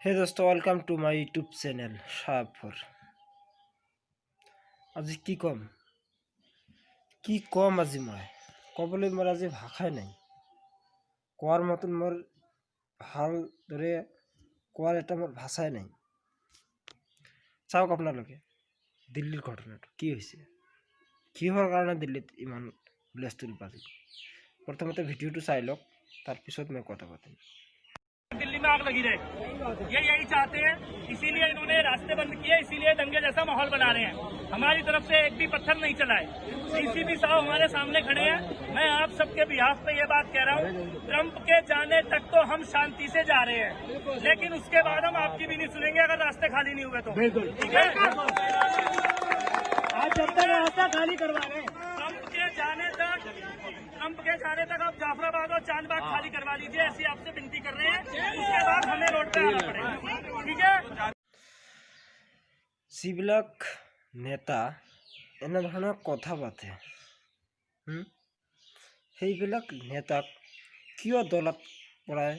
হে দোস্ত, welcome to my YouTube channel সাহাবপুর। আজি কি ক'ম, কি ক'ম? আজি মই ক'বলৈ মোৰ আজি ভাষাই নাই। কোৱাৰ মতন মোৰ ভালদৰে কোৱাৰ এটা মোৰ ভাষাই নাই। চাওক আপোনালোকে দিল্লীৰ ঘটনাটো কি হৈছে, কিহৰ কাৰণে দিল্লীত ইমান হুলস্থুল বাজিল। প্ৰথমতে ভিডিঅ'টো চাই লওক, তাৰপিছত মই কথা পাতিম। दिल्ली में आग लगी रहे, ये यही चाहते हैं। इसीलिए इन्होंने रास्ते बंद किए, इसीलिए दंगे जैसा माहौल बना रहे हैं। हमारी तरफ से एक भी पत्थर नहीं चला है। डीसीपी साहब हमारे सामने खड़े हैं। मैं आप सबके बिहाफ पे ये बात कह रहा हूँ, ट्रंप के जाने तक तो हम शांति से जा रहे हैं, लेकिन उसके बाद हम आपकी भी नहीं सुनेंगे अगर रास्ते खाली नहीं हुए तो। ठीक है? आज जब तक रास्ता खाली करवा रहे हैं। ट्रंप के जाने तक आप जाफराबाद और चांदबाग खाली करवा लीजिए, ऐसी आपसे विनती कर रहे हैं। उसके बाद हमें रोड पे आना पड़ेगा, ठीक है? যিবিলাক নেতা এনেধৰণৰ কথা পাতে, সেইবিলাক নেতাক কিয় দলত পৰাই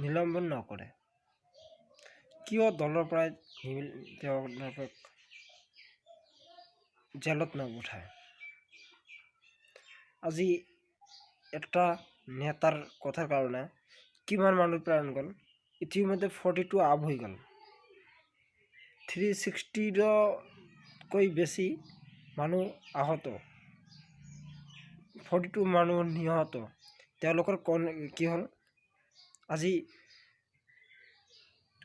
নিলম্বন নকৰে? কিয় দলৰ পৰাই তেওঁলোকক জেলত নপঠায়? আজি এটা নেতাৰ কথাৰ কাৰণে কিমান মানুহ প্ৰাণ গ'ল। ইতিমধ্যে 42 আপ হৈ গ'ল। 360ৰকৈ বেছি মানুহ আহত, 42 মানুহ নিহত। তেওঁলোকৰ কণ কি হ'ল? আজি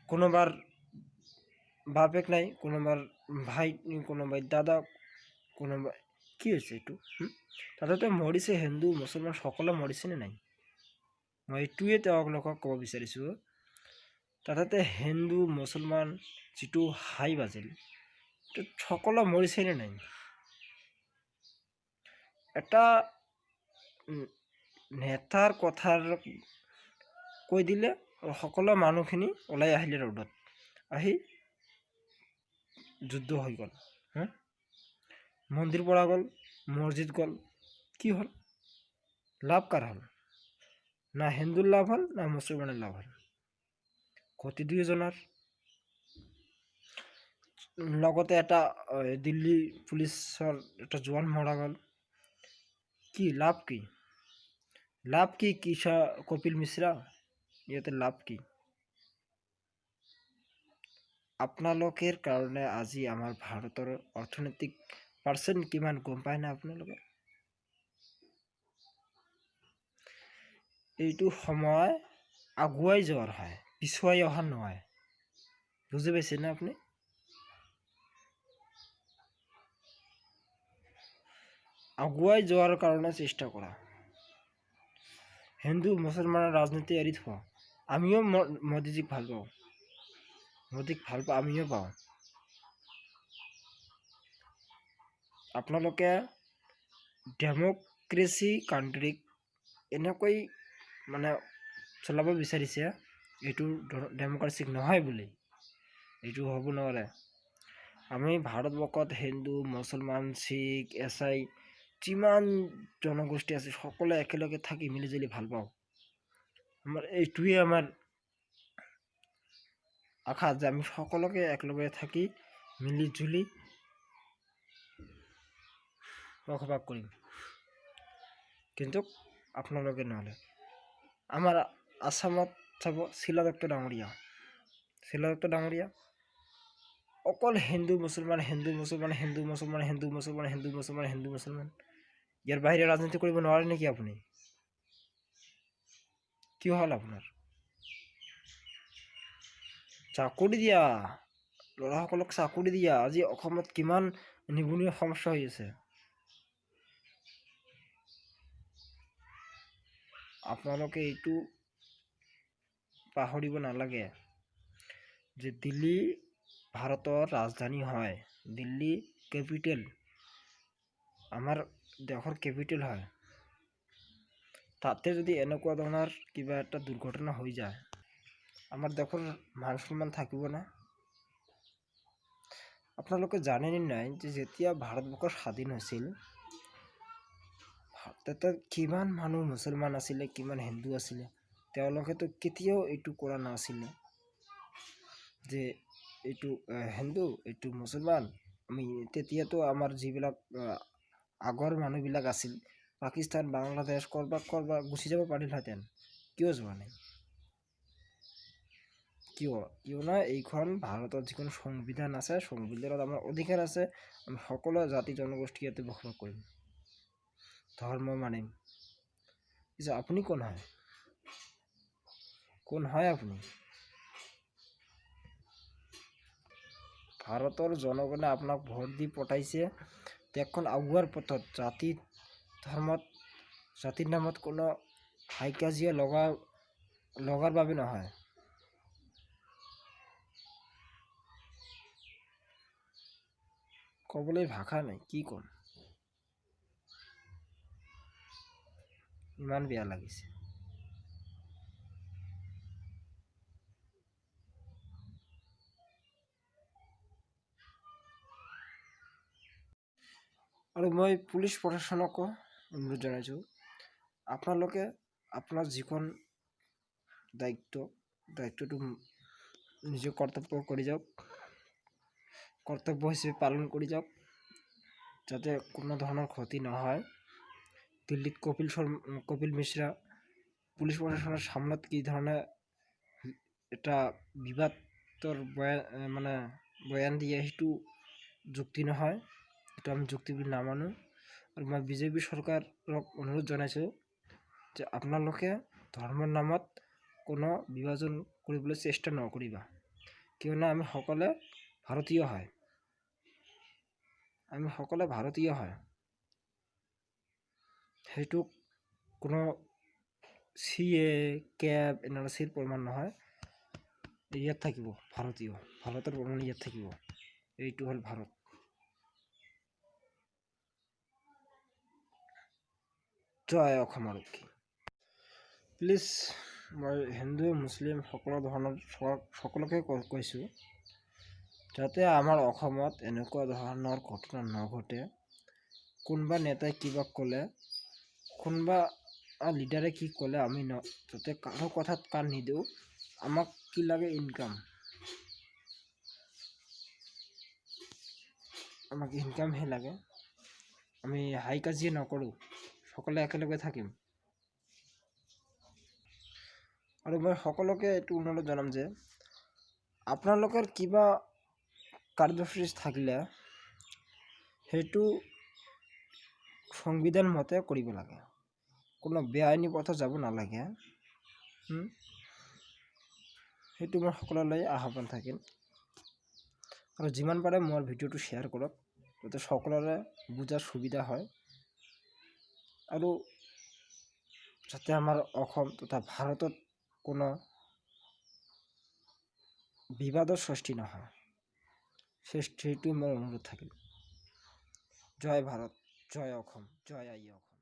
কোনোবাৰ বাপেক নাই, কোনোবাৰ ভাই, কোনোবাই দাদা, কোনোবা কি হৈছে এইটো? তাতেতো মৰিছে, হিন্দু মুছলমান সকলো মৰিছেনে নাই? মই এইটোৱে তেওঁলোকক ক'ব বিচাৰিছোঁ, তাতে হিন্দু মুছলমান যিটো হাই বাজিল, সকলো মৰিছেনে নাই? এটা নেতাৰ কথাৰ কৈ দিলে আৰু সকলো মানুহখিনি ওলাই আহিলে, ৰ'দত আহি যুদ্ধ হৈ গ'ল। হা, মন্দিৰ পৰা গ'ল, মছজিদ গ'ল, কি হ'ল? লাভ কাৰ হ'ল? না হিন্দুৰ লাভ হ'ল, না মুছলমানৰ লাভ হ'ল। ক্ষতি দুয়োজনৰ। লগতে এটা দিল্লী পুলিচৰ এটা জোৱান মৰা গ'ল। কি লাভ? কি লাভ? কি কিষা কপিল মিশ্ৰা, ইয়াতে লাভ কি? আপোনালোকৰ কাৰণে আজি আমাৰ ভাৰতৰ অৰ্থনৈতিক পাৰ্চেণ্ট কিমান গম পায়নে আপোনালোকে? এইটো সময় আগুৱাই যোৱাৰ হয়, পিছুৱাই অহা নহয়। বুজি পাইছেনে আপুনি? আগুৱাই যোৱাৰ কাৰণে চেষ্টা কৰা। হিন্দু মুছলমানৰ ৰাজনীতি এৰি থোৱা। আমিও মোদীজীক ভাল পাওঁ, মোদীক ভাল পাওঁ, আমিও পাওঁ। আপোনালোকে ডেম'ক্ৰেচি কাণ্ট্ৰিক এনেকৈ মানে চলাব বিচাৰিছে, এইটো ডেম'ক্ৰেচিক নহয় বুলি, এইটো হ'ব নোৱাৰে। আমি ভাৰতবৰ্ষত হিন্দু, মুছলমান, শিখ, এছাই যিমান জনগোষ্ঠী আছে, সকলোৱে একেলগে থাকি মিলিজুলি ভাল পাওঁ। আমাৰ এইটোৱে আমাৰ আশা যে আমি সকলোকে একেলগে থাকি মিলিজুলি বসবাস কৰিম। কিন্তু আপোনালোকে নহ'লে আমাৰ আছামত চাব, শিলা দত্ত ডাঙৰীয়া, শিলা দত্ত ডাঙৰীয়া অকল হিন্দু মুছলমান, হিন্দু মুছলমান, হিন্দু মুছলমান, হিন্দু মুছলমান, হিন্দু মুছলমান, হিন্দু মুছলমান, ইয়াৰ বাহিৰে ৰাজনীতি কৰিব নোৱাৰে নেকি আপুনি? কি হ'ল আপোনাৰ? চাকৰি দিয়া ল'ৰাসকলক, চাকৰি দিয়া। আজি অসমত কিমান নিবনুৱা সমস্যা হৈ আছে। আপোনালোকে এইটো পাহৰিব নালাগে যে দিল্লী ভাৰতৰ ৰাজধানী হয়, দিল্লী কেপিটেল, আমাৰ দেশৰ কেপিটেল হয়। তাতে যদি এনেকুৱা ধৰণৰ কিবা এটা দুৰ্ঘটনা হৈ যায়, আমাৰ দেশৰ মান সন্মান থাকিবনে? আপোনালোকে জানেনে নাই যে যেতিয়া ভাৰতবৰ্ষ স্বাধীন হৈছিল, তাতে কিমান মানুহ মুছলমান আছিলে, কিমান হিন্দু আছিলে? তেওঁলোকেতো কেতিয়াও এইটো কৰা নাছিলে। যে এইটো হিন্দু, এইটো মুছলমান। আমি তেতিয়াতো আমাৰ যিবিলাক আগৰ মানুহবিলাক আছিল, পাকিস্তান, বাংলাদেশ, ক'ৰবাত ক'ৰবাত গুচি যাব পাৰিলহেঁতেন। কিয় যোৱা নাই? কিয়? কিয়নো এইখন ভাৰতৰ যিখন সংবিধান আছে, সংবিধানত আমাৰ অধিকাৰ আছে। আমি সকলো জাতি জনগোষ্ঠী ইয়াতে বসবাস কৰিম, ধৰ্ম মানিম। পিছে আপুনি কোন হয়? কোন হয় আপুনি? ভাৰতৰ জনগণে আপোনাক ভোট দি পঠাইছে দেশখন আগুৱাৰ পথত। জাতি ধৰ্মত, জাতিৰ নামত কোনো হাই কাজিয়া লগাৰ বাবে নহয়। ক'বলৈ ভাষা নাই, কি ক'ম, ইমান বেয়া লাগিছে। আৰু মই পুলিচ প্ৰশাসনকো অনুৰোধ জনাইছোঁ, আপোনালোকে আপোনাৰ যিখন দায়িত্ব, দায়িত্বটো নিজে কৰ্তব্য কৰি যাওক, কৰ্তব্য হিচাপে পালন কৰি যাওক, যাতে কোনো ধৰণৰ ক্ষতি নহয়। দিল্লীত কপিল শৰ্মা, কপিল মিশ্ৰা পুলিচ প্ৰশাসনৰ সামনত কি ধৰণে এটা বিবাদৰ বয়ান, মানে বয়ান দিয়ে, সেইটো যুক্তি নহয়, এইটো আমি যুক্তি বুলি নামানো। আৰু মই বিজেপি চৰকাৰক অনুৰোধ জনাইছোঁ যে আপোনালোকে ধৰ্মৰ নামত কোনো বিভাজন কৰিবলৈ চেষ্টা নকৰিবা, কিয়নো আমি সকলোৱে ভাৰতীয় হয়, আমি সকলোৱে ভাৰতীয় হয়। সেইটোক কোনো CAA, cab, NRCৰ প্ৰমাণ নহয়, ইয়াত থাকিব ভাৰতীয়, ভাৰতৰ প্ৰমাণ ইয়াত থাকিব। এইটো হ'ল ভাৰত। জয় অসম আৰক্ষী। প্লিজ, মই হিন্দু মুছলিম সকলো ধৰণৰ সকলোকে কৈছোঁ, যাতে আমাৰ অসমত এনেকুৱা ধৰণৰ ঘটনা নঘটে। কোনোবা নেতাই কিবা ক'লে, কোনোবা লিডাৰে কি ক'লে, আমি যাতে কাৰো কথাত কাণ নিদিওঁ। আমাক কি লাগে? ইনকাম। আমাক ইনকামহে লাগে। আমি হাই কাজিয়া নকৰোঁ, সকলোৱে একেলগে থাকিম। আৰু মই সকলোকে এইটো অনুৰোধ জনাম যে আপোনালোকৰ কিবা কাৰ্যসূচী থাকিলে সেইটো সংবিধান মতে কৰিব লাগে, কোনো বেআইনী পথত যাব নালাগে। সেইটো মোৰ সকলোলৈ আহ্বান থাকিল। আৰু যিমান পাৰে মোৰ ভিডিঅ'টো শ্বেয়াৰ কৰক, যাতে সকলোৰে বুজাৰ সুবিধা হয়, আৰু যাতে আমাৰ অসম তথা ভাৰতত কোনো বিবাদৰ সৃষ্টি নহয়, সেইটো মোৰ অনুৰোধ থাকিল। জয় ভাৰত, জয় অসম, জয় আই অসম।